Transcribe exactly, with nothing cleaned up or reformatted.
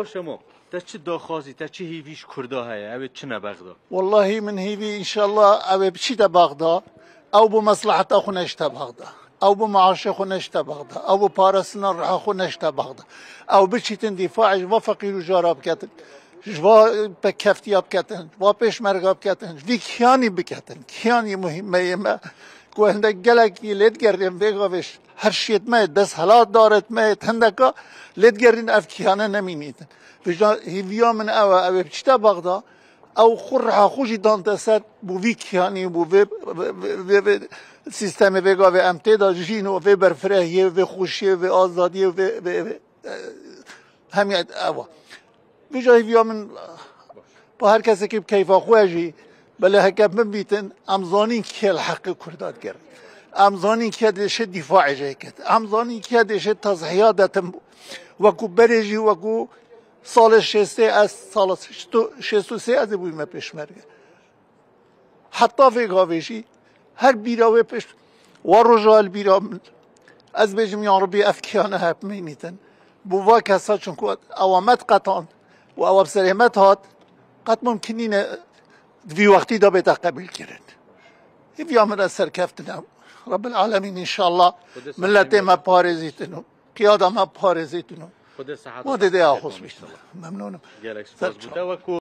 Şemo, te çi daxwazî, te çi hîvî ji Kurda heye? Ew ê çine Bexda? Wallahî min hîvî înşallah ew ê biçîte Bexda. Ew bi mesleheta xwe neşte Bexda. Ew bi maaşê xwe neşte Bexda. Ew bi parastina riha xwe neşte Bexda. Ew biçîtin dîfaê ji va feqîr û jara biketin. Ji va pêkeftiya biketin. Ji va pêşmerga biketin. Ji vî kiyanî biketin. Kiyanî muhîm me yê me. Ku hindek gelekî lê digerîn vê gavê ji her şiyêt me yê, desthilatdarêt me yê, hindeka lê digerîn ev kiyane nemînîtin. Vêca hîviya min ew e, ew ê biçîte Bexda. Ew xwe riha xwe jî dante ser bo vî kiyanî, bo vê, vê, vê, vê sîstemê vê gavê em tê de jîn û vê berfirehiyê, vê xweşiyê, vê azadiyê, vê, vê, vê, e, hemiyet ew e. Vêca hîviya min bo her kesekî bi keyfa xwe jî, belê heke bimîtin, em zanîn kê li heqê Kurda digerin. Em zanîn kê dêşê dîfaê jê ket. Em zanîn kê dêşê tezhiya detin. Wekû berê jî, wekû salê şêstê ez, sala şêst û sê ez ê bûyme pêşmerge. Heta vê gavê jî her bîra wê pêş, wa roja li bîra min. Ez bêjim, ya Rebî, ev kiyane hep mînîtin. Bo va kesa, çunku ewa me diqetand û ewa bi serê me dihat, qet mumkin nîne di vî wextî de bête qebûlkirin. Hîviya min re serkeftin e. Rebbil Alemîn înşallah milletê me parêzîtin û qiyada me parêzîtin û. Xwedê sehat Ma dê dê axos bîtin. Memnûnim. Gelek spas bû te. Wekû